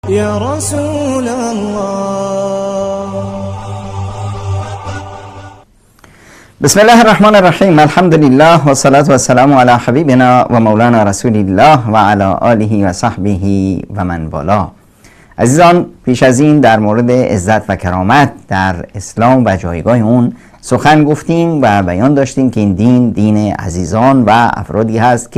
یا رسول الله. بسم الله الرحمن الرحیم. الحمد لله و صلاة و السلام علی حبیبنا و مولانا رسول الله و علی آله و صحبه و من والا. عزیزان، پیش از این در مورد عزت و کرامت در اسلام و جایگاه اون سخن گفتیم و بیان داشتیم که این دین، دین عزیزان و افرادی هست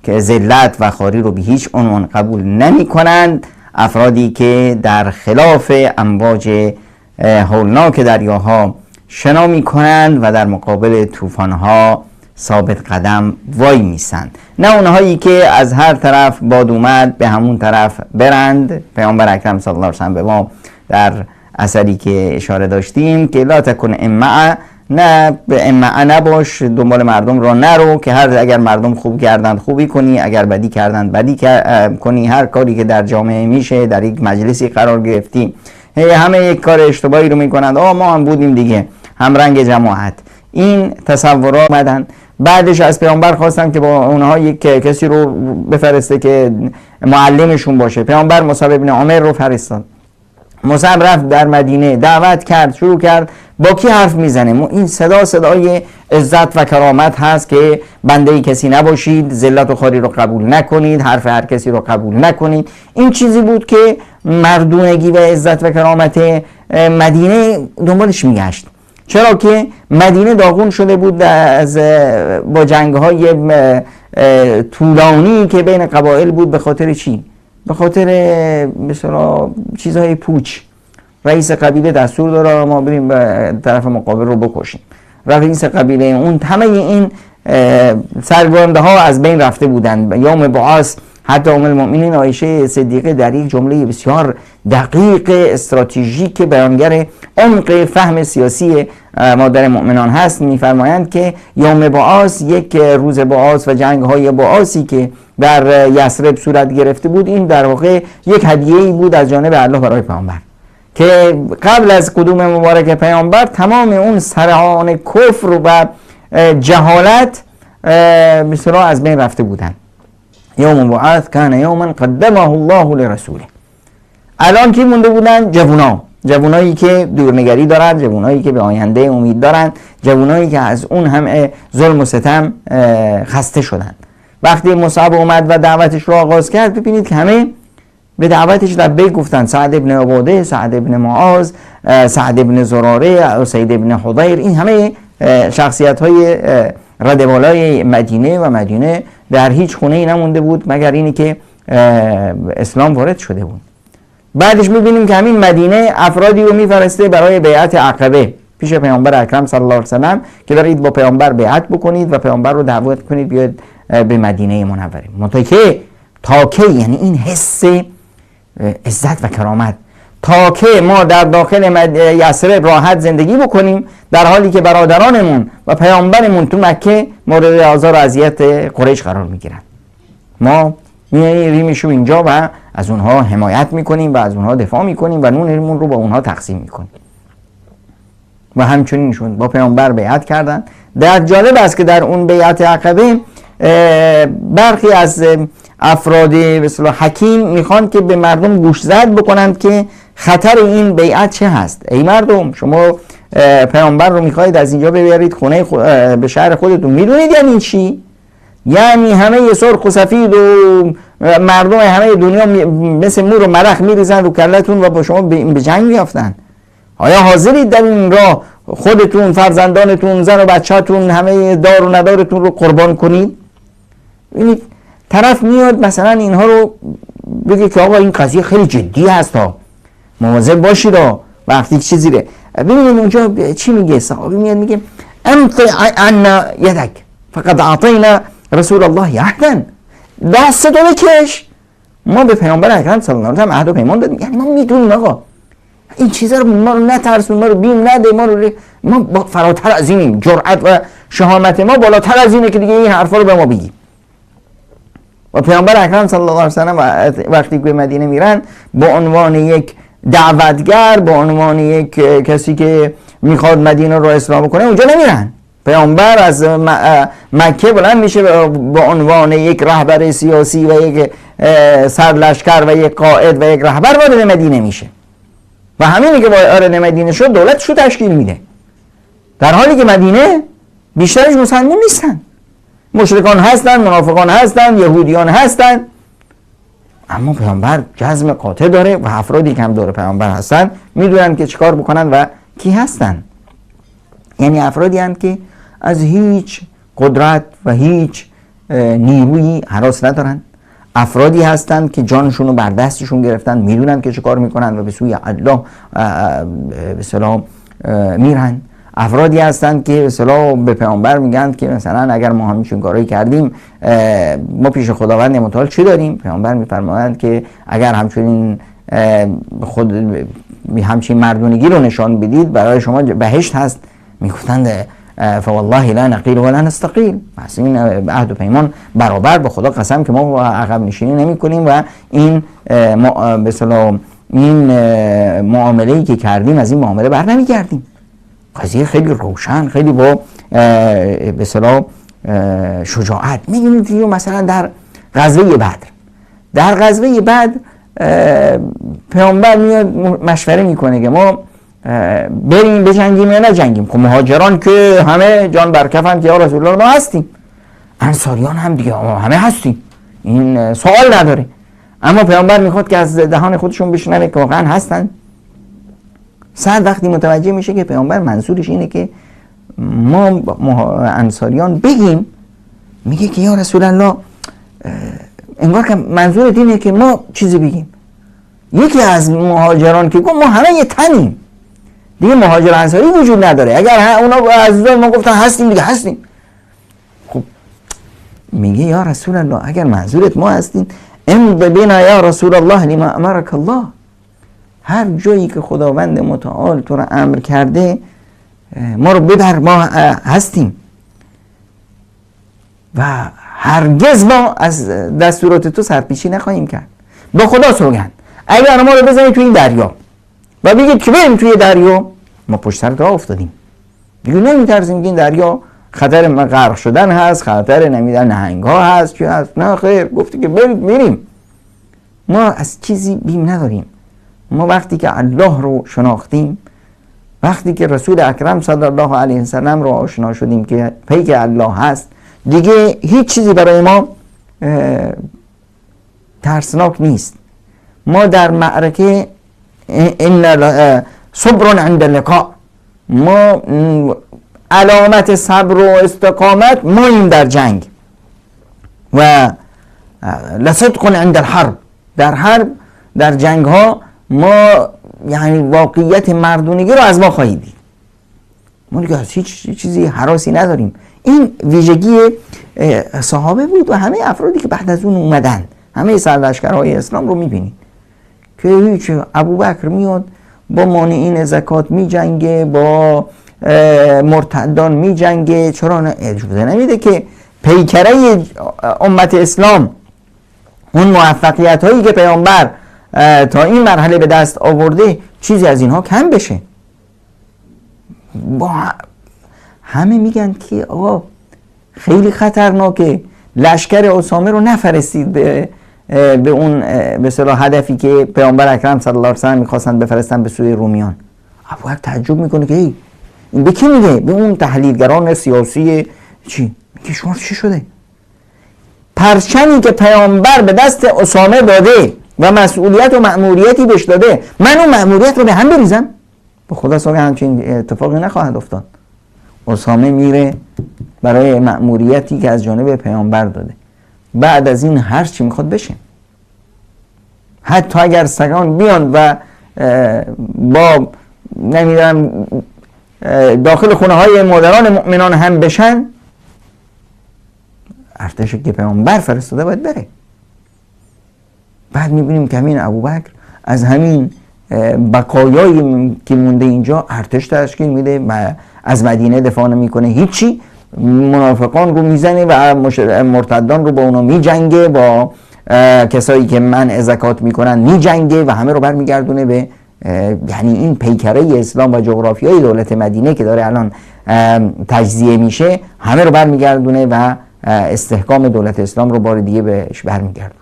که ذلت و خواری رو به هیچ عنوان قبول نمی کنند، افرادی که در خلاف امواج هولناک دریاها شنا می کنند و در مقابل طوفان‌ها ثابت قدم وای میسند، نه اونهایی که از هر طرف باد اومد به همون طرف برند. پیامبر اکرم صلی الله علیه و سلم به ما در اثری که اشاره داشتیم که لا تکن امعه، نه به امعه نباش، دنبال مردم را نرو که هر اگر مردم خوب کردند خوبی کنی، اگر بدی کردند بدی کنی. هر کاری که در جامعه میشه، در یک مجلسی قرار گرفتی، همه یک کار اشتباهی رو میکنند، ما هم بودیم دیگه، همرنگ جماعت. این تصورات اومدن. بعدش از پیامبر خواستن که با اونها یک کسی رو بفرسته که معلمشون باشه. پیامبر مصعب ابن عمر رو فرستاد. مصعب رفت در مدینه دعوت کرد، شروع کرد با کی حرف میزنه. این صدا صدای عزت و کرامت هست که بنده کسی نباشید، ذلت و خواری رو قبول نکنید، حرف هر کسی رو قبول نکنید. این چیزی بود که مردونگی و عزت و کرامت مدینه دنبالش میگشت، چرا که مدینه داغون شده بود از با جنگ‌های طولانی که بین قبایل بود. به خاطر چی؟ به خاطر مثلا چیزهای پوچ. رئیس قبیله دستور داره ما بریم به طرف مقابل رو بکشیم. رئیس قبیله اون، همه این سرگرنده ها از بین رفته بودند. یوم بعاث حتی ام المؤمنین عایشه صدیقه در یک جمله بسیار دقیق استراتژیک بیانگر عمق فهم سیاسی مادر مؤمنان هست، میفرمایند که یوم بعاث، یک روز بعاث و جنگ های بعاثی که در یثرب صورت گرفته بود، این در واقع یک هدیه‌ای بود از جانب الله برای پیامبر که قبل از قدوم مبارک پیامبر تمام اون سران کفر و جهالت مثلا از بین رفته بودند. یوم بعث کان یوما قدمه الله لرسوله. الان کی مونده بودن؟ جوونا، جوونایی که دورنگری دارن، جوونایی که به آینده امید دارن، جوونایی که از اون هم ظلم و ستم خسته شدن. وقتی مصعب اومد و دعوتش رو آغاز کرد، ببینید که همه به دعوتش لبیک گفتن. سعد ابن عباده، سعد ابن معاذ، سعد ابن زراره، سعید ابن حضیر، این همه شخصیت های رده بالای مدینه و مدینه در هیچ خونه ای نمونده بود مگر اینی که اسلام وارد شده بود. بعدش میبینیم که همین مدینه افرادی رو میفرسته برای بیعت عقبه پیش پیامبر اکرم صلی الله علیه و سلم که برید با پیامبر بیعت بکنید و پیامبر رو دعوت کنید بیاید به مدینه منوره. منتها که تا که، یعنی این حس عزت و کرامت، تا که ما در داخل یثرب راحت زندگی بکنیم در حالی که برادرانمون و پیامبرمون تو مکه مورد آزار و اذیت قریش قرار میگیرن، ما میریمشون اینجا و از اونها حمایت میکنیم و از اونها دفاع میکنیم و نونمون رو با اونها تقسیم میکنیم. و همچنینشون با پیامبر بیعت کردن. در جالب است که در اون بیعت عقبه برخی از افراد به اصطلاح حکیم میخوان که به مردم گوشزد بکنند که خطر این بیعت چه هست. ای مردم، شما پیامبر رو میخواید از اینجا ببرید خونه به شهر خودتون، میدونید یعنی چی؟ یعنی همه سرخ و سفید و مردم همه دنیا مثل مور و ملخ میریزن رو کلتون و با شما به جنگ میافتن. آیا حاضرید در این راه خودتون، فرزندانتون، زن و بچه‌تون، همه دار و ندارتون رو قربان کنید؟ ببینید طرف میاد مثلا اینها رو بگه که آقا این قضیه خیلی جدی هست ها، مواظب باشید ها. وقتی چیزی رو ببینید اونجا چی میگه، صحابی میاد میگه امضی عنا یدک فقد اعطینا رسول الله عهدا، دست تو بکش، ما به پیامبر اکرم صلی الله علیه و آله عهد و پیمان دادیم. یعنی ما میدونیم آقا این چیزا رو، ما رو نترسون، ما رو بیم نده، ما فراتر از اینیم، جرأت و شهامت ما بالاتر از اینه که دیگه این حرفا رو به ما بگی. و پیامبر اکرم صلی الله علیه و سلم وقتی به مدینه میرن به عنوان یک دعوتگر، به عنوان یک کسی که میخواد مدینه رو اسلام کنه، اونجا نمیرن. پیامبر از مکه بلند میشه به عنوان یک رهبر سیاسی و یک سرلشکر و یک قائد و یک رهبر وارد مدینه میشه و همینی که وارد مدینه شد دولتش رو تشکیل میده، در حالی که مدینه بیشترش مسلمان نیستن، مشرکان هستن، منافقان هستن، یهودیان هستن، اما پیامبر جزم قاطع داره و افرادی که هم دور پیامبر هستن میدونن که چیکار بکنن و کی هستن. یعنی افرادی هستند که از هیچ قدرت و هیچ نیرویی هراس ندارن، افرادی هستند که جانشون رو بر دستشون گرفتن، میدونن که چیکار میکنن و به سوی الله به اصطلاح میرن. افرادی هستند که به اصطلاح به پیامبر میگن که مثلا اگر ما همچین کارایی کردیم ما پیش خداوند متعال چی داریم؟ پیامبر میفرمایند که اگر همچنین خود همچین مردونگی رو نشان بدید برای شما بهشت هست. میگفتند فوالله لا نقیل ولا نستقیل، پس این عهد و پیمان برابر، به خدا قسم که ما عقب نشینی نمی کنیم و این به اصطلاح این معامله‌ای که کردیم از این معامله بر نمیگردیم. قضیه خیلی روشن، خیلی با به اصطلاح شجاعت. می‌بینید مثلا در غزوه بدر، در غزوه بدر پیامبر میاد مشوره میکنه که ما بریم بجنگیم یا نجنگیم. خب مهاجران که همه جان برکفن که یا رسول الله ما هستیم، انصاریان هم دیگه همه هستیم، این سوال نداره. اما پیامبر میخواد که از دهان خودشون بشنوه که واقعا هستن. سعد وقتی متوجه میشه که پیامبر منظورش اینه که ما انصاریان بگیم، میگه که یا رسول الله انگار که منظورت اینه که ما چیزی بگیم. یکی از مهاجران که گفت ما همه یه تنیم دیگه، مهاجر انصاری وجود نداره، اگر اونا از ما گفتن هستیم دیگه هستیم. خب میگه یا رسول الله اگر منظورت ما هستیم، امض بنا یا رسول الله لما امرک الله، هر جایی که خداوند متعال تو رو امر کرده ما رو ببر، ما هستیم و هرگز ما از دستورات تو سرپیچی نخواهیم کرد. با خدا سوگند اگر ما رو بزنید توی این دریا و بگید که بریم توی دریا، ما پشت سر تو افتادیم دیگه، نمیترسیم که این دریا خطر غرق شدن هست، خطر نمیدن نهنگ ها هست، چی هست. نه خیر، گفتی که برید میریم، ما از چیزی بیم نداریم. ما وقتی که الله رو شناختیم، وقتی که رسول اکرم صلی الله علیه وسلم رو آشنا شدیم که پیک الله هست، دیگه هیچ چیزی برای ما ترسناک نیست. ما در معرکه ان صبر عند اللقاء، ما علامت صبر و استقامت ماییم در جنگ، و لصدق عند الحرب، در حرب، در جنگ ها ما یعنی واقعیت مردونگی رو از ما خواهید دید. ما دیگه از هیچ چیزی هراسی نداریم. این ویژگی صحابه بود و همه افرادی که بعد از اون اومدن، همه سرلشکرهای اسلام رو میبینید که هیچ، ابوبکر میاد با مانعین زکات میجنگه، با مرتدان میجنگه، چرا اجازه نمیده که پیکره امت اسلام، اون موفقیت هایی که پیامبر تا این مرحله به دست آورده، چیزی از اینها کم بشه. با همه میگن که آقا خیلی خطرناکه، لشکر اسامه رو نفرستید به اون به اصطلاح هدفی که پیامبر اکرم صلی الله علیه و سلم میخواستن بفرستن به سوی رومیان. ابوبکر تعجب میکنه که این به کی میگه؟ به اون تحلیلگران سیاسی چی میگه؟ شما چی شده؟ پرچمی که پیامبر به دست اسامه داده و مسئولیت و مأموریتی بهش داده، من اون مأموریت رو به هم بریزم؟ به خدا سوگند همچین اتفاقی نخواهد افتاد. اسامه میره برای مأموریتی که از جانب پیامبر داده، بعد از این هر چی میخواد بشه، حتی اگر سگان بیان و با نمیدونم داخل خونه های مادران مؤمنان هم بشن، ارتشی که پیامبر فرستاده باید بره. بعد میبینیم که همین ابوبکر از همین بقایایی که مونده اینجا ارتش تشکیل میده و از مدینه دفاع نمیکنه هیچی، منافقان رو میزنه و مرتدان رو با اونا میجنگه، با کسایی که منع زکات میکنن میجنگه و همه رو برمیگردونه به یعنی این پیکره اسلام و جغرافیای دولت مدینه که داره الان تجزیه میشه، همه رو برمیگردونه و استحکام دولت اسلام رو بار دیگه بهش برمیگردونه.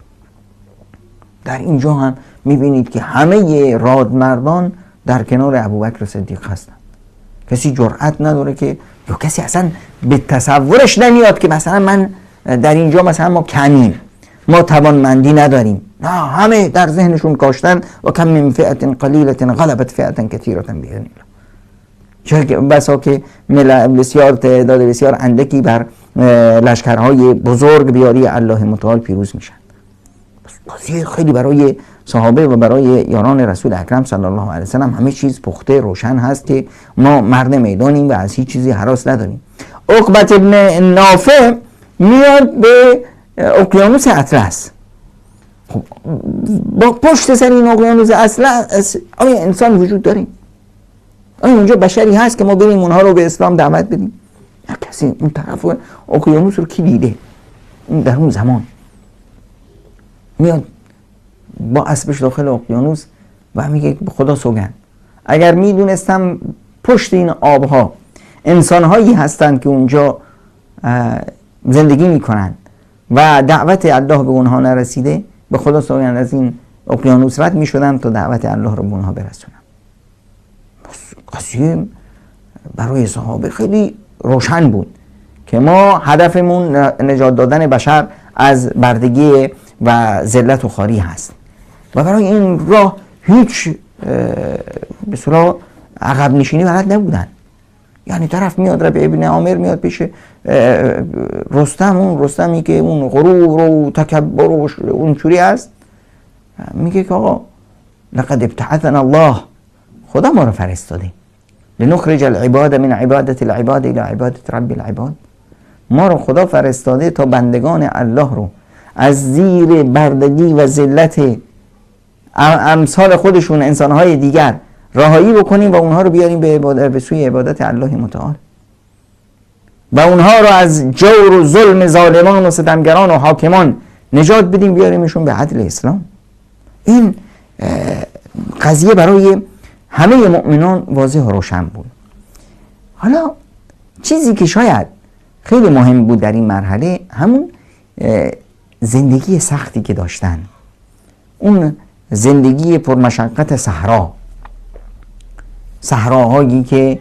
در اینجا هم میبینید که همه رادمردان در کنار ابوبکر صدیق هستند. کسی جرأت نداره که، یا کسی اصلا به تصورش نمیاد که مثلا من در اینجا مثلا ما کمیم، ما توانمندی نداریم. نه، همه در ذهنشون کاشتن و کم من فئة قلیلة غلبت فئة کثیرة بإذن الله. چرا که بسا که بسیار تعداد بسیار اندکی بر لشکرهای بزرگ بیاری الله متعال پیروز میشن. قضیه خیلی برای صحابه و برای یاران رسول اکرم صلی الله علیه وسلم همه چیز پخته روشن هست که ما مرد میدانیم و از هیچ چیزی هراس نداریم. عقبة ابن نافع میاد به اقیانوس اطلس. خب با پشت سر این اقیانوس اطلس آیا انسان وجود داره؟ آیا اونجا بشری هست که ما بریم اونها رو به اسلام دعوت بدیم؟ نه، کسی اون طرف اقیانوس رو کی دیده؟ اون در اون زمان میاد با اسبش داخل اقیانوس و میگه خدا سوگند اگر میدونستم پشت این آبها انسانهایی هستند که اونجا زندگی میکنند و دعوت الله به اونها نرسیده، به خدا سوگند از این اقیانوس رد میشدم تا دعوت الله رو به اونها برسونم. قضیه برای صحابه خیلی روشن بود که ما هدفمون نجات دادن بشر از بردگی و ذلت و خواری هست و برای این راه هیچ به صلاح عقب نشینی بلد نبودن. یعنی طرف میاد ربیع ابن عامر میاد پیش رستم، اون رستمی که اون غرور و تکبر و اونجوری هست، میگه که آقا لقد ابتعثنا الله، خدا ما رو فرستاده، لنخرج العباد من عبادت العباد الى عبادت رب العباد. ما رو خدا فرستاده تا بندگان الله رو از زیر بردگی و ذلت امثال خودشون انسانهای دیگر رهایی بکنیم و اونها رو بیاریم به سوی عبادت الله متعال و اونها رو از جور و ظلم ظالمان و ستمگران و حاکمان نجات بدیم، بیاریمشون به عدل اسلام. این قضیه برای همه مؤمنان واضح و روشن بود. حالا چیزی که شاید خیلی مهم بود در این مرحله، همون زندگی سختی که داشتن، اون زندگی پرمشقت صحرا، صحراهایی که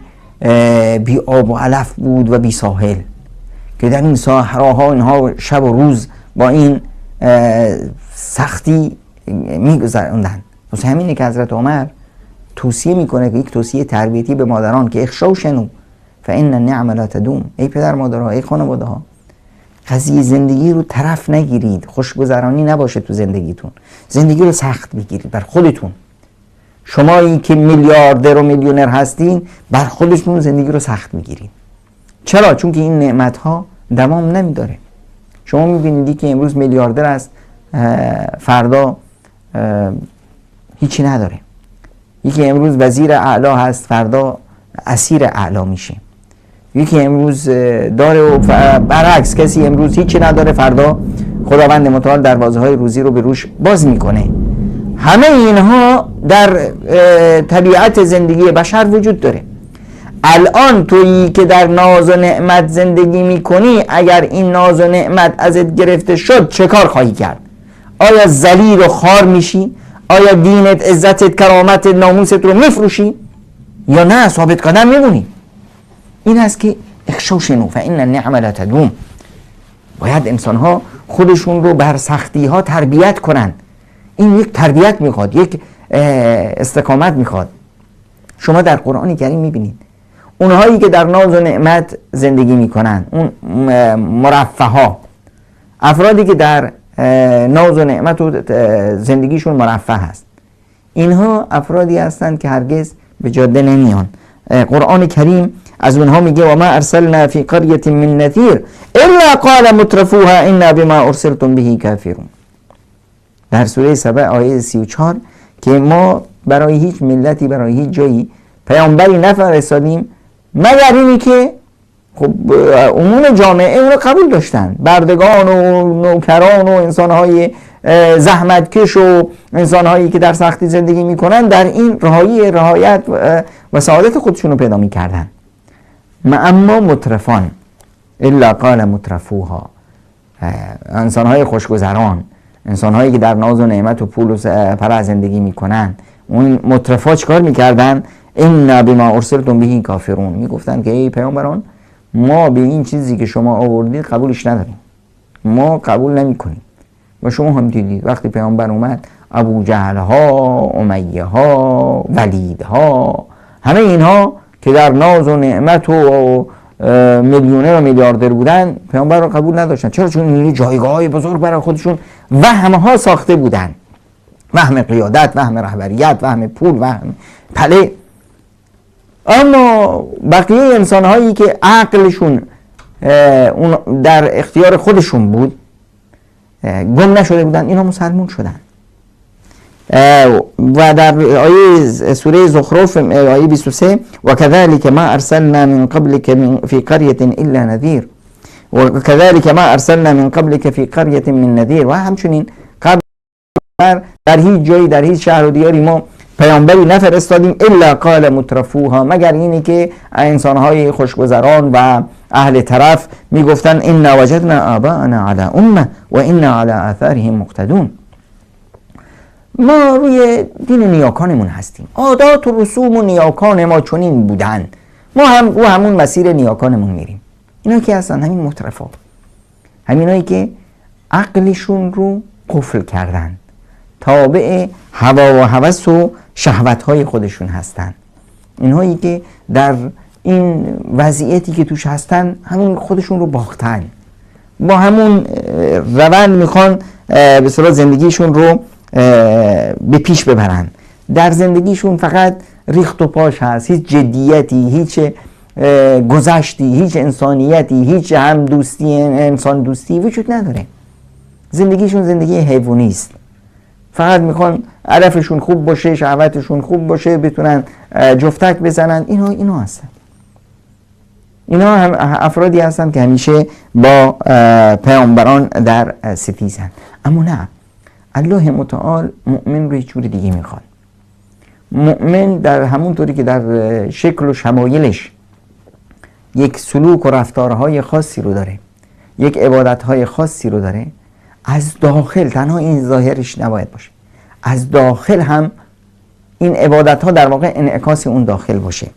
بی آب و علف بود و بی ساحل، که در این صحراها اینها شب و روز با این سختی میگذراندن. واسه همینه که حضرت عمر توصیه میکنه که یک توصیه تربیتی به مادران که اخشوشنو فان النعم لا تدوم. ای پدر مادرها، ای خانواده ها، قضیه زندگی رو طرف نگیرید، خوشگذرانی نباشه تو زندگیتون، زندگی رو سخت بگیرید بر خودتون. شمایی که میلیاردر و میلیونر هستین بر خودتون زندگی رو سخت میگیرید. چرا؟ چون که این نعمت ها دوام نمیداره. شما میبینید که امروز میلیاردر است، فردا هیچی نداره. یکی امروز وزیر اعلا هست، فردا اسیر اعلا میشه. یکی امروز داره و برعکس، کسی امروز هیچی نداره، فردا خداوند متعال دروازه های روزی رو به روش باز میکنه. همه اینها در طبیعت زندگی بشر وجود داره. الان تویی که در ناز و نعمت زندگی میکنی، اگر این ناز و نعمت ازت گرفته شد چه کار خواهی کرد؟ آیا ذلیل و خوار میشی؟ آیا دینت، عزتت، کرامتت، ناموست رو میفروشی؟ یا نه ثابت قدم میمونی؟ این است که اخشوشنو فان النعم لا تدوم. باید انسان ها خودشون رو بر سختی ها تربیت کنن. این یک تربیت میخواد، یک استقامت میخواد. شما در قرآن کریم میبینید اونهایی که در ناز و نعمت زندگی میکنن، اون مرفه ها، افرادی که در ناز و نعمت و زندگیشون مرفه هست، اینها افرادی هستند که هرگز به جاده نمیان. قرآن کریم از اونها میگه و ما ارسلنا فی قریة من نذیر الا قال مترفوها انا بما ارسلتم به کافرون. در سوره سبع آیه 34 که ما برای هیچ ملتی، برای هیچ جایی پیامبری نفرستادیم مگر اینی که خب عموم جامعه اون رو قبول داشتن، بردگان و نوکران و انسانهای زحمتکش و انسانهایی که در سختی زندگی میکنن در این رهایی، رعایت و سعادت خودشون رو پیدا میکردن. اما مترفان الا قال مترفوها، انسانهای خوشگذران، انسانهایی که در ناز و نعمت و پول و پره زندگی میکنن، اون مترفا چیکار میکردن؟ انا بما ارسلتم به کافرون، میگفتن که ای پیامبران ما به این چیزی که شما آوردید قبولش نداریم، ما قبول نمیکنیم. و شما هم دیدید وقتی پیامبر اومد ابو جهل ها، امیه ها، ولید ها، همه اینها که در ناز و نعمت و میلیونر و میلیاردر بودن پیامبر رو قبول نداشتن. چرا؟ چون این جایگاه بزرگ برای خودشون وهم ها ساخته بودن، وهم قیادت، وهم رهبریت، وهم پول، وهم پله. اما بقیه انسان هایی که عقلشون اون در اختیار خودشون بود، گم نشده بودن، اینا مسلمون شدن. و در آیه سوره زخرف آیه 23 و كذلك ما ارسلنا من قبلك في قرية الا نذير و كذلك ما ارسلنا من قبلك في قرية من نذير. و همچنین قبل در هیچ جایی در هیچ شهر و دیاری ما پیامبری نفرستادیم الا قال مترفوها، مگر اینی که انسانهای خوشگذران و اهل طرف میگفتن انا وجدنا آباءنا علی امه و انا علی آثارهم مقتدون. ما روی دین نیاکانمون هستیم، عادات و رسوم و نیاکان ما چنین بودن، ما هم رو همون مسیر نیاکانمون میریم. اینا که هستن همین مترفا، همینایی که عقلشون رو قفل کردن، تابع هوا و هوس و شهوت‌های خودشون هستن، اینهایی که در این وضعیتی که توش هستن همون خودشون رو باختن، با همون روند میخوان به اصطلاح زندگیشون رو به پیش ببرن. در زندگیشون فقط ریخت و پاش هست، هیچ جدیتی، هیچ گذشتی، هیچ انسانیتی، هیچ هم دوستی، انسان دوستی وجود نداره. زندگیشون زندگی حیوانی است، فقط میخوان علفشون خوب باشه، شهوتشون خوب باشه، بتونن جفتک بزنن. اینا هستن، اینا هم افرادی هستن که همیشه با پیامبران در ستیزن. اما نه، الله متعال مؤمن رو یه جور دیگه میخواد. مؤمن در همون طوری که در شکل و شمایلش یک سلوک و رفتارهای خاصی رو داره، یک عبادتهای خاصی رو داره، از داخل تنها این ظاهرش نباید باشه، از داخل هم این عبادت ها در واقع انعکاس اون داخل باشه.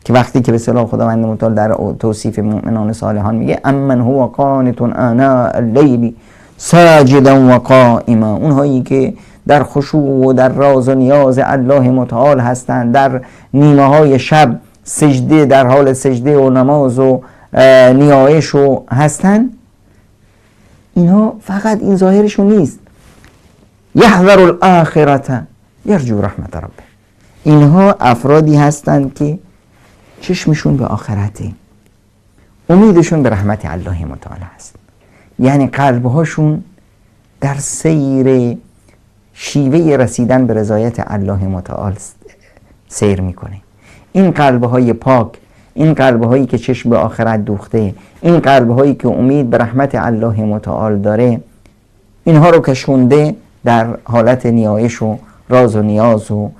که وقتی که به اصطلاح خداوند متعال در توصیف مؤمنان صالحان میگه امن هو قانت آناء اللیل ساجدا و قائما، اونهایی که در خشوع و در راز و نیاز الله متعال هستند، در نیمه های شب سجده، در حال سجده و نماز و نیایش و هستند، اینها فقط این ظاهرشون نیست. یحذر الاخرة یرجو رحمت ربه، اینها افرادی هستند که چشمشون به آخرته، امیدشون به رحمت الله متعال هست، یعنی قلبهاشون در سیر شیوه رسیدن به رضایت الله متعال سیر میکنه. این قلبهای پاک، این قلبهایی که چشم به آخرت دوخته، این قلبهایی که امید به رحمت الله متعال داره، اینها رو کشونده در حالت نیایش و راز و نیاز و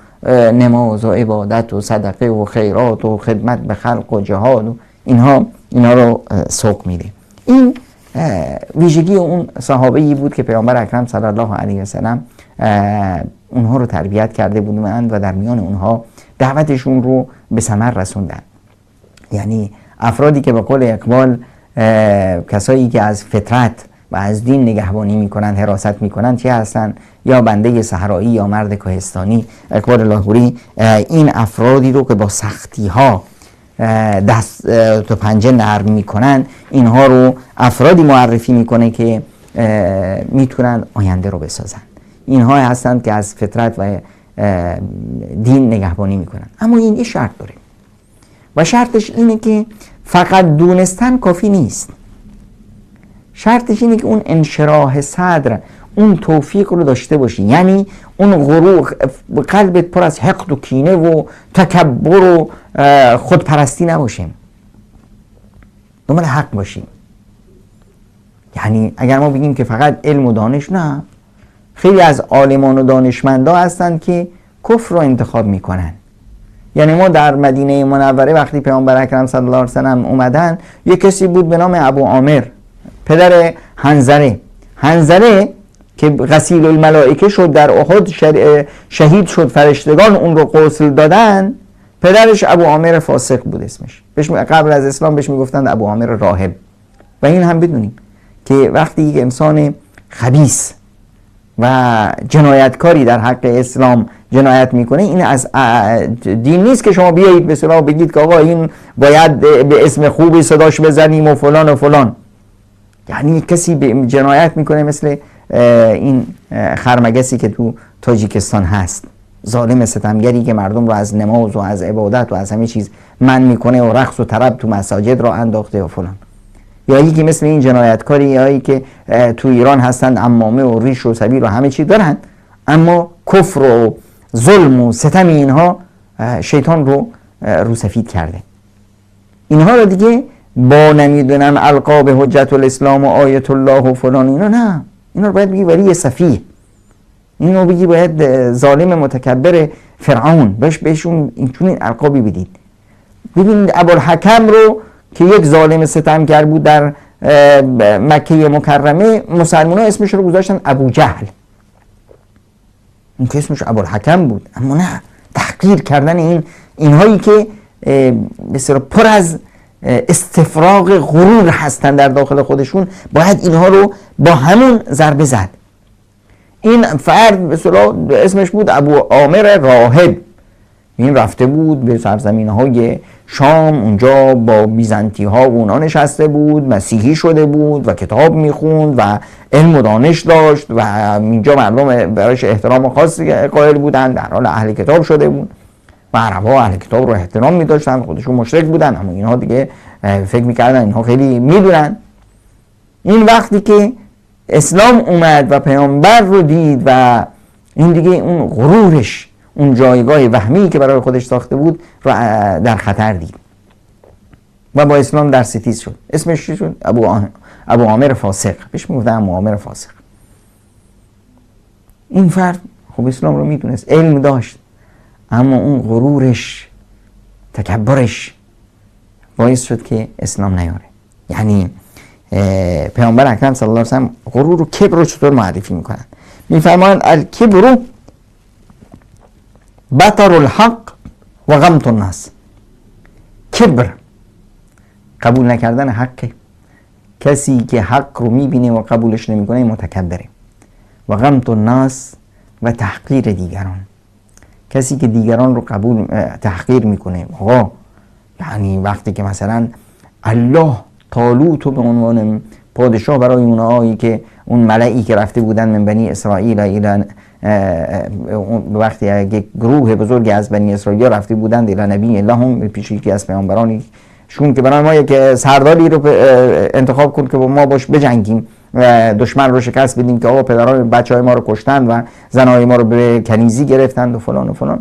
نماز و عبادت و صدقه و خیرات و خدمت به خلق و جهاد و اینها رو سوق میده. این ویژگی اون صحابه‌ای بود که پیامبر اکرم صلی الله علیه و سلم اونها رو تربیت کرده بودند و در میان اونها دعوتشون رو به ثمر رسوندن. یعنی افرادی که به قول اقبال کسایی که از فطرت و از دین نگهبانی میکنن، حراست میکنن، چه هستن؟ یا بنده صحرایی یا مرد کوهستانی. اقبال لاهوری این افرادی رو که با سختی ها دست تو پنجه نرم میکنن، اینها رو افرادی معرفی میکنه که میتونن آینده رو بسازن. اینها هستند که از فطرت و دین نگهبانی میکنن. اما این یه شرط داره و شرطش اینه که فقط دونستن کافی نیست. شرطش اینه که اون انشراح صدر، اون توفیق رو داشته باشی، یعنی اون غرور، قلبت پر از حقد و کینه و تکبر و خودپرستی نباشه، دنبال حق باشیم. یعنی اگر ما بگیم که فقط علم و دانش، نه، خیلی از عالمان و دانشمندا هستن که کفر رو انتخاب میکنن. یعنی ما در مدینه منوره وقتی پیامبر اکرم صلی الله علیه و سلم اومدن، یک کسی بود به نام ابو عامر، پدر حنظله. حنظله که غسیل الملائکه شد در احد، شهید شد، فرشتگان اون رو غسل دادن، پدرش ابو عامر فاسق بود اسمش. قبل از اسلام بهش میگفتند ابو عامر راهب. و این هم بدونیم که وقتی یک انسان خبیث و جنایتکاری در حق اسلام جنایت میکنه، این از دین نیست که شما بیایید به اصطلاح بگید که آقا این باید به اسم خوبی صداش بزنیم و فلان و فلان. یعنی کسی به جنایت میکنه مثل این خرمگسی که تو تاجیکستان هست، ظالم ستمگری که مردم رو از نماز و از عبادت و از همه چیز من میکنه و رقص و طرب تو مساجد را انداخته و فلان. یا یکی مثل این جنایتکاری یایی که تو ایران هستند، عمامه و ریش و سبیل و همه چی دارن، اما کفر و ظلم و ستم اینها شیطان رو روسفید کرده. اینها رو دیگه با نمیدونم القاب حجت الاسلام و آیت الله و فلان اینا، نه، اینا رو باید بگی ولی سفیه، اینو بگی باید ظالم متکبر فرعون، بهشون اینچنین القابی بدید. ببینید ابوالحکم رو که یک ظالم ستمگر بود در مکه مکرمه، مسلمان ها اسمش رو گذاشتن ابو جهل، اون که اسمش ابوالحکم بود، اما نه، تحقیر کردن اینهایی که بسیار پر از استفراغ غرور هستن در داخل خودشون، باید اینها رو با همون ضربه زد. این فرد به اصطلاح اسمش بود ابو عامر راهب، این رفته بود به سرزمین های شام، اونجا با بیزنتی ها و اونا نشسته بود، مسیحی شده بود و کتاب میخوند و علم و دانش داشت و اینجا مردم برایش احترام خاصی قائل بودن، در حال اهل کتاب شده بود و عرب ها اهل کتاب رو احترام میداشتن، خودشون مشرک بودن اما اینها دیگه فکر میکردن اینها خیلی میدونن. این وقتی که اسلام اومد و پیامبر رو دید و این دیگه اون غرورش، اون جایگاه وهمی که برای خودش ساخته بود رو در خطر دید و با اسلام در ستیز شد. اسمش چی شد؟ ابو عامر فاسق، بهش میگفتن ابو عامر فاسق. این فرد خب اسلام رو میدونست، علم داشت، اما اون غرورش، تکبرش باعث شد که اسلام نیاره. یعنی پیامبر اکرم صلی الله علیه و سلم غرور و کبر رو چطور معرفی میکنن؟ میفرمایند الکبر بطر الحق و غمط الناس. کبر قبول نکردن حق، کسی که حق رو میبینه و قبولش نمیکنه متکبره. و غمط الناس و تحقیر دیگران، کسی که دیگران رو قبول تحقیر میکنه. آقا یعنی وقتی که مثلا الله طالوت رو به عنوان پادشاه برای اونهایی که اون ملئی که رفته بودن من بنی اسرائیل الى، وقتی یک گروه بزرگی از بنی اسرائیل رفته بودند الی نبی لهم، پیش یکی از پیامبرانی شون که برای ما یک سرداری رو انتخاب کن که با ما باش بجنگیم و دشمن رو شکست بدیم که آقا پدران بچهای ما رو کشتن و زنهای ما رو به کنیزی گرفتند و فلان و فلان.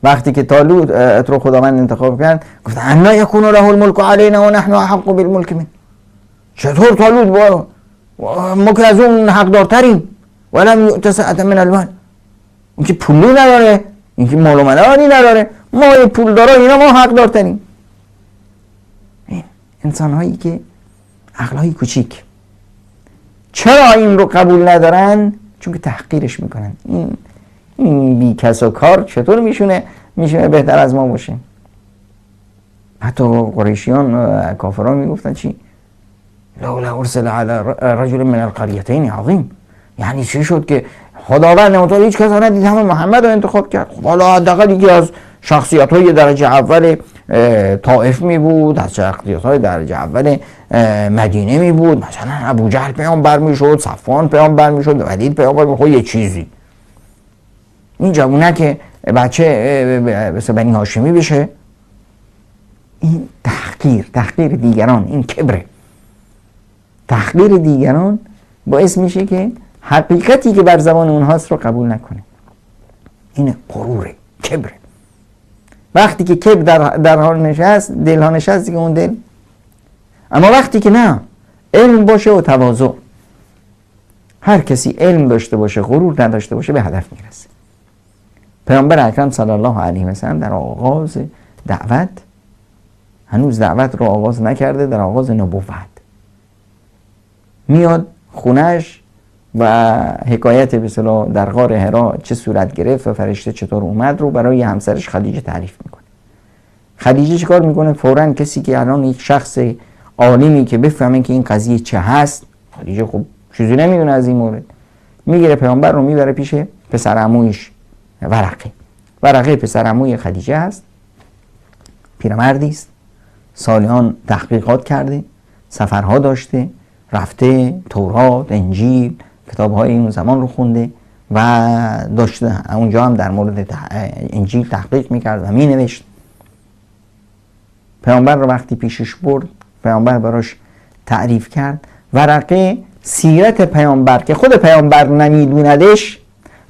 وقتی که طالوت رو خداوند انتخاب کرد، گفت انا یکون له الملک علینا و نحن احق بالملک منه. چطور طالوت با ما که از اون حقدارتریم، ولم یؤت سعة من المال، این که پولی نداره، این که مال و منالی نداره، ما پولدارا اینا ما حقدارتریم. این انسان هایی که عقلهای کوچیک چرا این رو قبول ندارن؟ چون که تحقیرش میکنن. این بی کس و کار چطور میشونه بهتر از ما باشه؟ حتی قریشیان کافران میگفتن چی؟ لولا ارسل علی رجل من القریتین عظیم. یعنی چی شد که خداوند متعال هیچ کس ندید همه محمد رو انتخاب کرد؟ خب حالا حداقل یکی از شخصیت های درجه اول طائف می بود، از شخصیت های درجه اول مدینه می بود، مثلا ابو جهل پیامبر می شد، صفوان پیامبر می شد، ولید پیامبر می شد، یه چیزی. این جوونه که بچه مثل بنی هاشمی بشه، این تحقیر دیگران، این کبره. تحقیر دیگران باعث میشه که حقیقتی که بر زبان اونهاست رو قبول نکنه. این غروره، کبره. وقتی که کبر در حال نشست، دلها نشست دیگه اون دل. اما وقتی که نه، علم باشه و تواضع، هر کسی علم داشته باشه، غرور نداشته باشه، به هدف میرسه. پیامبر اکرم صلی الله علیه و سلم در آغاز دعوت، هنوز دعوت رو آغاز نکرده، در آغاز نبوت میاد خونش و حکایت به اصطلاح در غار حرا چه صورت گرفت و فرشته چطور اومد رو برای همسرش خدیجه تعریف میکنه. خدیجه چیکار میکنه؟ فوراً کسی که الان یک شخص عالمی که بفهمه که این قضیه چه هست، خدیجه خب چیزی نمیدونه از این مورد، میگیره پیامبر رو میبره پیش پسر عمویش ورقه. ورقه پسر عموی خدیجه هست، پیرمردی است، سالیان تحقیقات کرده، سفرها داشته، رفته تورات، انجیل، کتاب‌های اون زمان رو خونده و داشته اونجا هم در مورد انجیل تحقیق میکرد و مینوشت. پیامبر رو وقتی پیشش برد، پیامبر براش تعریف کرد. ورقه سیرت پیامبر که خود پیامبر نمیدوندش،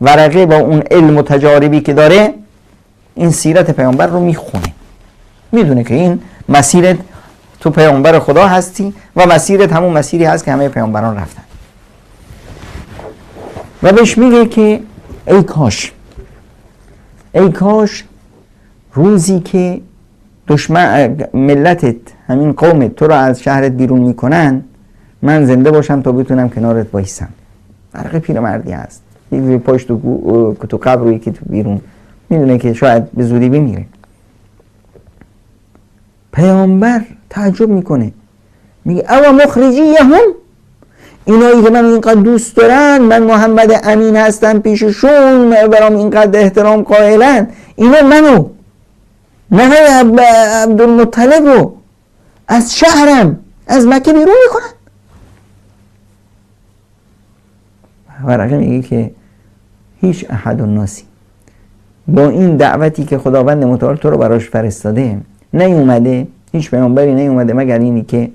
ورقه با اون علم و تجاربی که داره این سیرت پیامبر رو میخونه، میدونه که این مسیرت تو پیامبر خدا هستی و مسیرت همون مسیری هست که همه پیامبران رفتن. و بهش میگه که ای کاش، ای کاش روزی که دشمن ملتت، همین قومت، تو رو از شهرت بیرون میکنن، من زنده باشم تا بتونم کنارت وایسم. ورقه پیرمردی هست، یکی پاش تو قبر و یکی تو بیرون، میدونه که شاید به زودی بمیره. پیامبر تعجب میکنه، میگه او مخرجیهم، اینایی که من اینقدر دوست دارن، من محمد امین هستم پیششون، برام اینقدر احترام قائلن، اینا منو، نه عبدالمطلب رو از شهرم، از مکه بیرون میکنن. ورقه میگه که هیچ احد الناسی با این دعوتی که خداوند متعال تو رو براش فرستاده نیومده، هیچ پیامبری نیومده مگر اینی که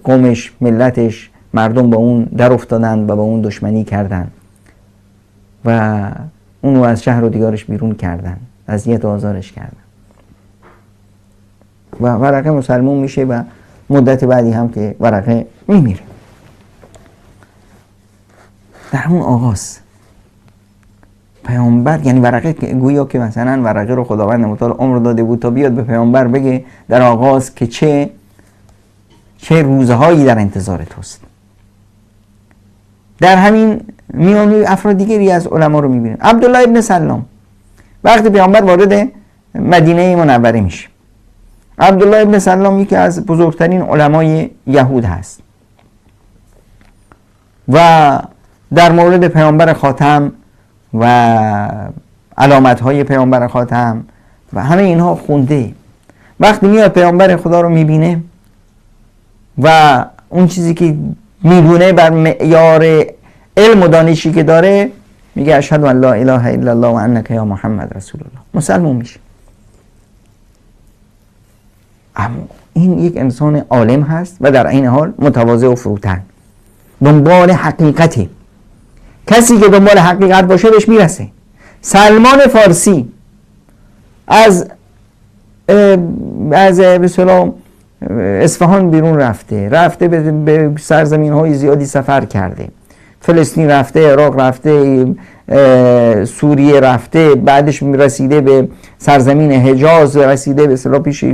قومش، ملتش، مردم با اون در افتادن و با اون دشمنی کردن و اون رو از شهر و دیارش بیرون کردن، اذیت و آزارش کردن. و ورقه مسلمون میشه و مدت بعدی هم که ورقه میمیره. در همون آغاز پیامبر، یعنی ورقه گویا که مثلا ورقه رو خداوند متعال عمر داده بود تا بیاد به پیامبر بگه در آغاز که چه روزهایی در انتظار توست. در همین میانی افراد دیگری از علما رو میبینیم. عبدالله ابن سلام وقتی پیامبر وارد مدینه منوره میشه، عبدالله ابن سلام یکی از بزرگترین علمای یهود هست و در مورد پیامبر خاتم و علامت‌های پیامبر خاتم و همه اینها خونده. وقتی میاد پیامبر خدا رو میبینه و اون چیزی که میدونه بر معیار علم و دانشی که داره، میگه اشهد ان لا اله الا الله و انک یا محمد رسول الله، مسلمون میشه. اما این یک انسان عالم هست و در عین حال متواضع و فروتن، دنبال حقیقته. کسی که دنبال حقیقت باشه بهش میرسه. سلمان فارسی از به اصطلاح اصفهان بیرون رفته به سرزمین های زیادی سفر کرده، فلسطین رفته، عراق رفته، سوریه رفته، بعدش رسیده به سرزمین حجاز، رسیده به اصطلاح پیش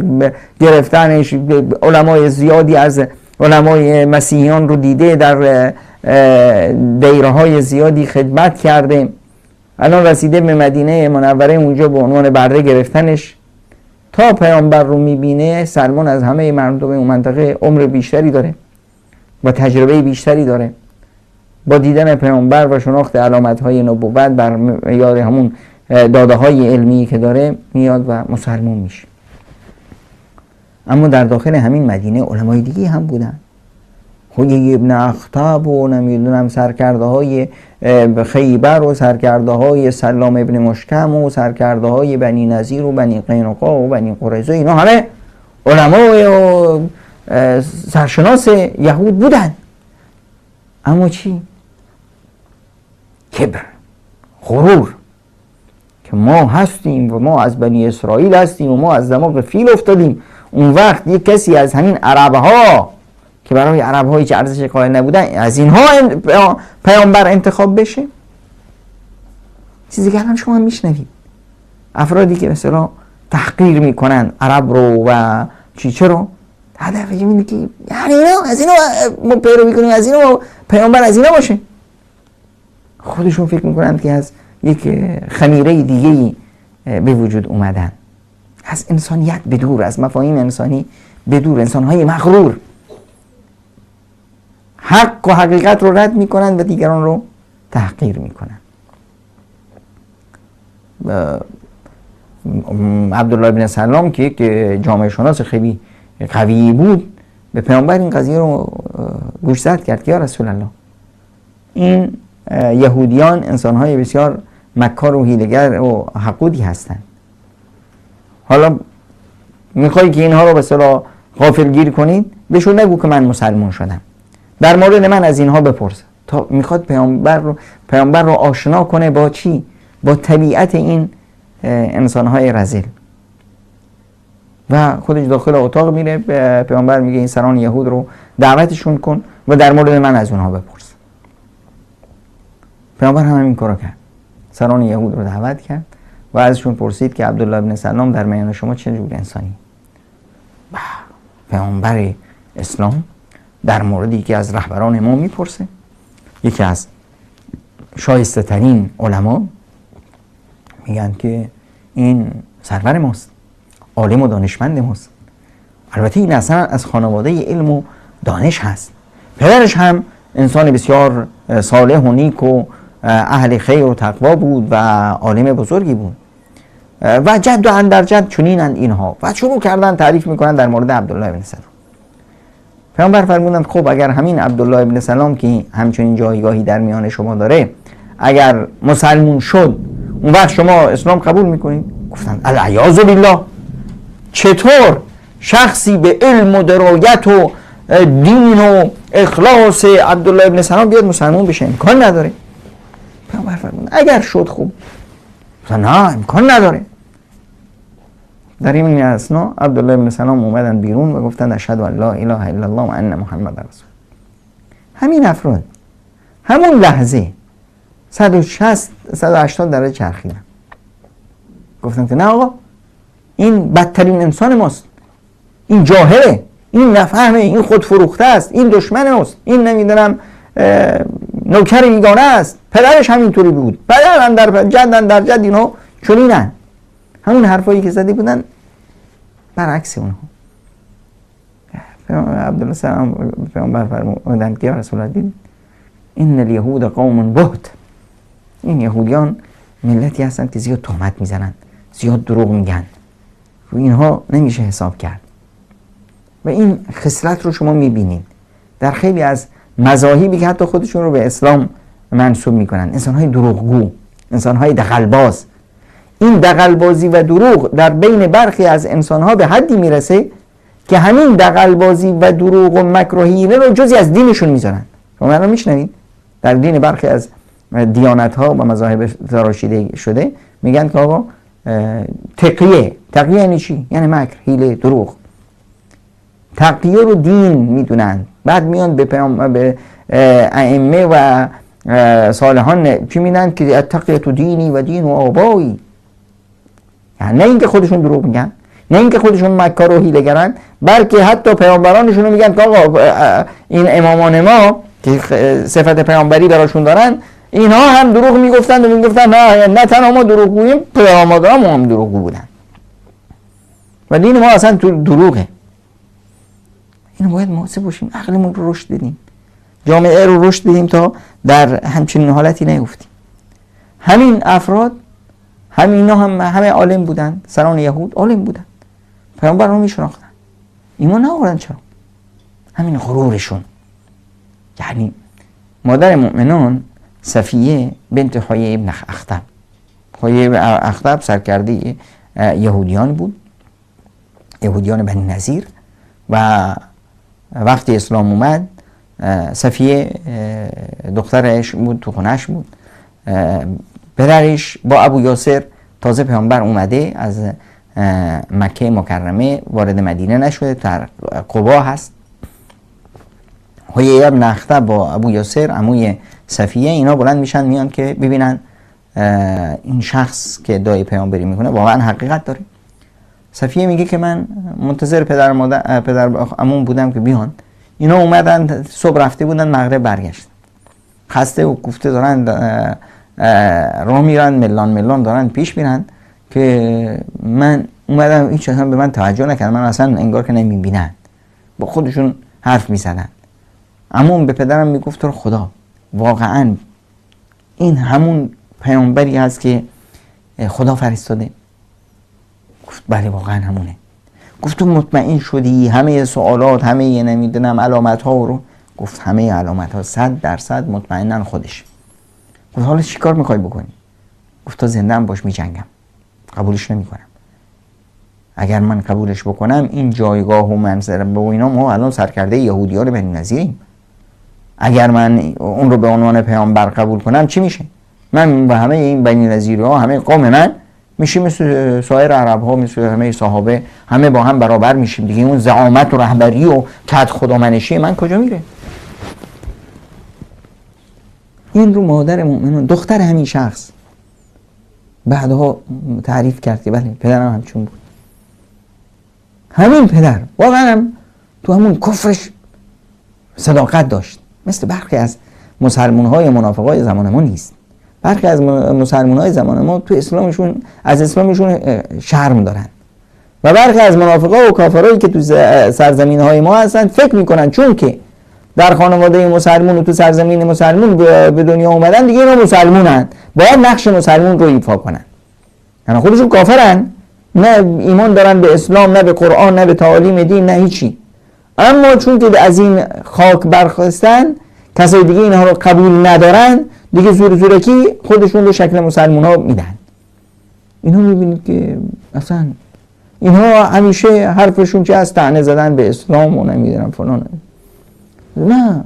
گرفتنش، علمای زیادی از علمای مسیحیان رو دیده، در دیرهای زیادی خدمت کرده، الان رسیده به مدینه منوره، اونجا به عنوان برده گرفتنش. تا پیامبر رو میبینه، سلمان از همه مردم اون منطقه عمر بیشتری داره و تجربه بیشتری داره. با دیدن پیامبر و شناخت علامت‌های نبوت بر معیار همون داده‌های علمی که داره، میاد و مسلمان میشه. اما در داخل همین مدینه علمای دیگه هم بودن، حیی ابن اخطب و نمیدونم سرکرده های خیبر و سرکرده های سلام ابن مشکم و سرکرده های بنی نظیر و بنی قینقاع و بنی قریظه، اینا همه علمای و سرشناس یهود بودن. اما چی؟ کبر، غرور، که ما هستیم و ما از بنی اسرائیل هستیم و ما از دماغ فیل افتادیم. اون وقت یک کسی از همین عرب ها که برای عرب هایی که ارزش قائل نبودن، از اینها پیامبر انتخاب بشه. چیزی که الان شما میشنوید، افرادی که مثلا تحقیر میکنن عرب رو و چی چرا، هدف اینه که یعنی اینا از اینا ما پیروی کنیم، از اینا پیامبر از اینا باشه. خودشون فکر میکنند که از یک خمیره دیگه‌ای به وجود اومدن، از انسانیت بدور، از مفاهیم انسانی بدور، انسانهای مغرور، حق و حقیقت رو رد میکنند و دیگران رو تحقیر میکنند. عبدالله بن سلام که یک جامعه شناس خیلی قوی بود، به پیامبر این قضیه رو گوشزد کرد که یا رسول الله، این یهودیان انسانهای بسیار مکار و حیله‌گر و حقودی هستند. حالا میخوای که اینها رو به اصطلاح غافلگیر کنید، بهشون نگو که من مسلمان شدم، در مورد من از اینها بپرس. تا میخواد پیامبر رو آشنا کنه با چی؟ با طبیعت این انسانهای رذیل. و خودش داخل اتاق میره، به پیامبر میگه این سران یهود رو دعوتشون کن و در مورد من از اونها بپرس. پیامبر هم همین کارو کرد، سران یهود رو دعوت کرد و ازشون پرسید که عبدالله بن سلام در میان شما چه جور انسانی؟ پیامبر اسلام در مورد یکی از رهبران ما میپرسه، یکی از شایسته ترین علما، میگن که این سرور ماست، عالم و دانشمند ماست. البته این اصلا از خانواده علم و دانش هست، پدرش هم انسان بسیار صالح و نیک و اهل خیر و تقوا بود و عالم بزرگی بود و جد و اندر جد چنینند اینها. و شروع کردن تعریف میکنن در مورد عبدالله بن سلام. پیامبر فرمودند خب اگر همین عبدالله بن سلام که همچنین جایگاهی در میان شما داره اگر مسلمون شد، اون وقت شما اسلام قبول میکنید؟ گفتند العیاذ بالله، چطور شخصی به علم و درایت و دین و اخلاص عبدالله ابن سلام بیاد مسلمان بشه؟ امکان نداره. پیامبر فرمود اگر شد خوب. نه، امکان نداره. در این اثنا عبدالله ابن سلام اومدن بیرون و گفتند اشهد ان لا اله الا الله و ان محمد رسول. همین افراد همون لحظه 160 180 درجه چرخیدن، گفتن که نه آقا، این بدترین انسان ماست، این جاهله، این نفهمه، این خودفروخته است، این دشمن ماست، این نمیدونم نوکر بیگانه است، پدرش همینطوری بود، پدر اندر جد اندر جد اینها چنینن. همون حرفایی که زده بودن برعکس اونها. عبدالله سلام پیامبر فرمودند که یا رسول الله، دید ان الیهود قوم بهت، این یهودیان ملتی هستند که زیاد تهمت میزنند، زیاد دروغ میگن، رو اینها نمیشه حساب کرد. و این خصلت رو شما میبینید در خیلی از مذاهبی که حتی خودشون رو به اسلام منسوب میکنن، انسانهای دروغگو، انسانهای دغلباز. این دغلبازی و دروغ در بین برخی از انسانها به حدی میرسه که همین دغلبازی و دروغ و مکر و حیله رو جزئی از دینشون میذارن. شما الان میشنوید در دین برخی از دیانت ها و مذاهب تراشیده شده میگن که آقا تقیه، تقیه یعنی چی؟ یعنی مکر، حیله، دروغ. تقیه رو دین میدونن. بعد میان به پیام به ائمه و صالحان چی میدن که تقیه تو دینی و دین و آبایی. یعنی نه اینکه خودشون دروغ میگن، نه اینکه خودشون مکار و حیله‌گرن، بلکه حتی پیامبرانشون رو میگن که آقا این امامان ما که صفت پیامبری براشون دارن، اینها هم دروغ میگفتند و میگفتن نه تنها ما دروغگوییم، پیامبران ما هم دروغگو بودن و دین ما اصلا تو دروغه. اینو باید محاسب باشیم، عقلمون رو رشد بدیم، جامعه رو رشد بدیم تا در همچنین حالتی نیفتیم. همین افراد، همینا هم همه عالم بودن، سران یهود عالم بودن، پیامبر رو میشناختن، ایمان نآوردن. چرا؟ همین غرورشون. یعنی مادر مؤمنان صفیه بنت حیی ابن اخطب، حیی ابن اخطب سرکرده یهودیان بود، یهودیان بنی نظیر، و وقتی اسلام اومد صفیه دخترش بود، تو خونهش بود. پدرش با ابو یاسر تازه پیامبر اومده از مکه مکرمه وارد مدینه نشده، در قبا هست. حیی ابن اخطب با ابو یاسر عموی صفیه اینا بلند میشن میان که ببینن این شخص که ادعای پیامبری میکنه واقعا حقیقت داره. صفیه میگه که من منتظر پدر مادر پدر عموم بودم که بیان، اینا اومدن صبح رفته بودن مغرب برگشت. خسته و کوفته دارن راه میرن، ملان ملان دارن پیش میرن که من اومدم هیچ اصلا به من توجه نکردن، من اصلا انگار که نمیبینن، با خودشون حرف میزدن. عموم به پدرم میگفت تو رو خدا واقعا این همون پیامبری هست که خدا فرستاده؟ گفت بله واقعا همونه. گفت تو مطمئن شدی همه سوالات، همه نمیدونم علامت ها رو؟ گفت همه علامت ها 100% مطمئنا خودش. گفت حالا چیکار میخوای بکنی؟ گفت تا زنده ام باش میجنگم، قبولش نمیکنم. اگر من قبولش بکنم این جایگاه و منصب و اینا، ما الان سرکرده یهودی ها رو بنی نظیریم، اگر من اون رو به عنوان پیامبر قبول کنم چی میشه؟ من و همه این بنی نظیری ها، همه قوم من میشیم مثل سایر عرب ها، مثل همه صحابه، همه با هم برابر میشیم دیگه. اون زعامت و رهبری و کد خدامنشی من کجا میره؟ این رو مادر مؤمنان، دختر همین شخص، بعدها تعریف کرد که بله پدرم همچون بود. همین پدر واقعا هم تو همون کفرش صداقت داشت، مثل برخی از مسلمان های منافق های زمان ما نیست. برخی از مسلمان های زمان ما تو اسلامشون، از اسلامشون شرم دارن، و برخی از منافقا و کافرایی که تو سرزمین های ما هستن فکر میکنن چون که در خانواده مسلمون و تو سرزمین مسلمون به دنیا اومدن دیگه اینا مسلمونن، باید نقش مسلمون رو ایفا کنن. یعنی خودشون کافرن، نه ایمان دارن به اسلام، نه به قرآن، نه به تعالیم دین، نه هیچی، اما چون که از این خاک برخاستن، کسای دیگه اینها رو قبول ندارن دیگه، زور زورکی خودشون رو شکل مسلمون ها میدن. اینها میبینید که اصلا اینها همیشه حرفشون چه از طعنه زدن به اسلام و نمیدونم فلان. نه،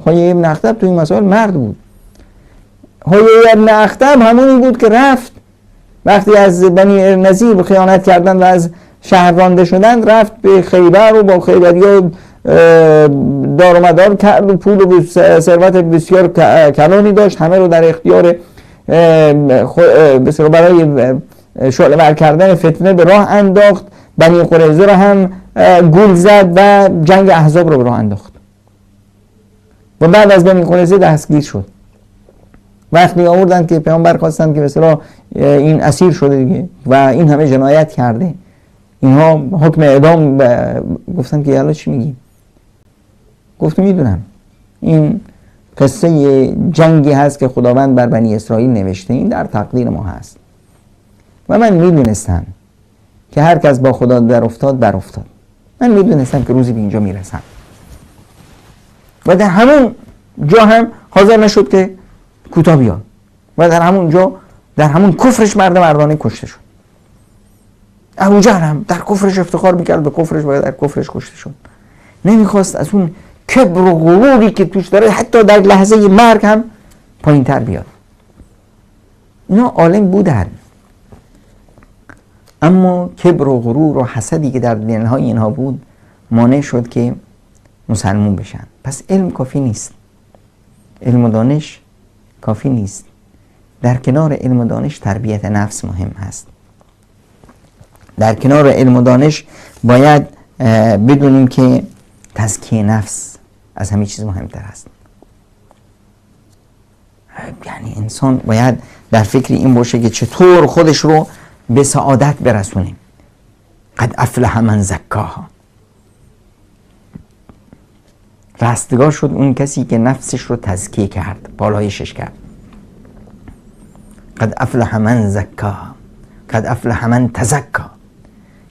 حیی ابن اخطب تو این مسائل مرد بود. حیی ابن اخطب همونی بود که رفت وقتی از بنی نظیر خیانت کردن و از شهر رانده شدن، رفت به خیبر و با خیبریا دار و مدار کرد و پول و ثروت بسیار کلانی داشت، همه رو در اختیار برای شعله ور کردن فتنه به راه انداخت. بنی قریظه رو هم گول زد و جنگ احزاب رو به راه انداخت و بعد از بنی قریظه دستگیر شد. وقتی آوردن که پیامبر خواستن که به اصطلاح این اسیر شده دیگه و این همه جنایت کرده، اینها حکم اعدام گفتن که یالا چی میگی؟ گفت میدونم این قصه جنگی هست که خداوند بر بنی اسرائیل نوشته، این در تقدیر ما هست و من میدونستم که هر کس با خدا در افتاد بر افتاد. من میدونستم که روزی به اینجا میرسم و در همون جا هم حاضر نشد که کوتاه بیاد و در همون جا در همون کفرش مرد مردانه کشته شد. ابوجهل هم در کفرش افتخار میکرد به کفرش و در کفرش کشته شد. نمیخواست از اون کبر و غروری که توش داره حتی در لحظه مرگ هم پایین تر بیاد. اینا عالم بودن، اما کبر و غرور و حسدی که در دلهای اینها بود مانع شد که مسلمون بشن. پس علم کافی نیست، علم و دانش کافی نیست. در کنار علم و دانش تربیت نفس مهم هست. در کنار علم و دانش باید بدونیم که تزکیه نفس از همه چیز مهمتر است. یعنی انسان باید در فکر این باشه که چطور خودش رو به سعادت برسونه. قد افلح من زکاها، رستگار شد اون کسی که نفسش رو تزکیه کرد، بالایشش کرد. قد افلح من زکاها، قد افلح من تزکا،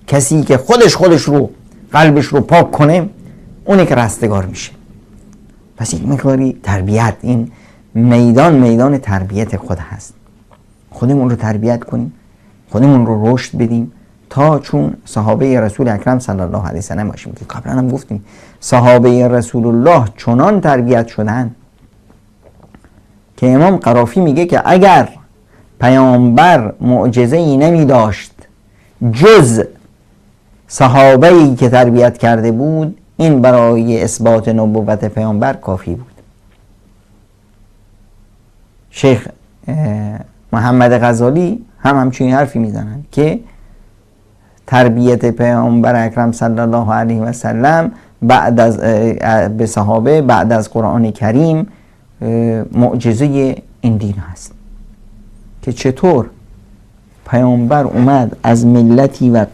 کسی که خودش رو، قلبش رو پاک کنه، اونه که رستگار میشه. پس یک مقداری تربیت، این میدان میدان تربیت خود هست. خودمون رو تربیت کنیم، خودمون رو رشد بدیم تا چون صحابه رسول اکرم صلی الله علیه وسلم باشیم که قبلا هم گفتیم صحابه رسول الله چنان تربیت شدن که امام قرافی میگه که اگر پیامبر معجزه‌ای نمی داشت جز صحابه‌ای که تربیت کرده بود، این برای اثبات نبوت پیامبر کافی بود. شیخ محمد غزالی هم همچین حرفی میزنن که تربیت پیامبر اکرم صلی الله علیه و سلم بعد از به صحابه بعد از قرآن کریم معجزه این دین هست که چطور پیامبر اومد از ملتی و قوم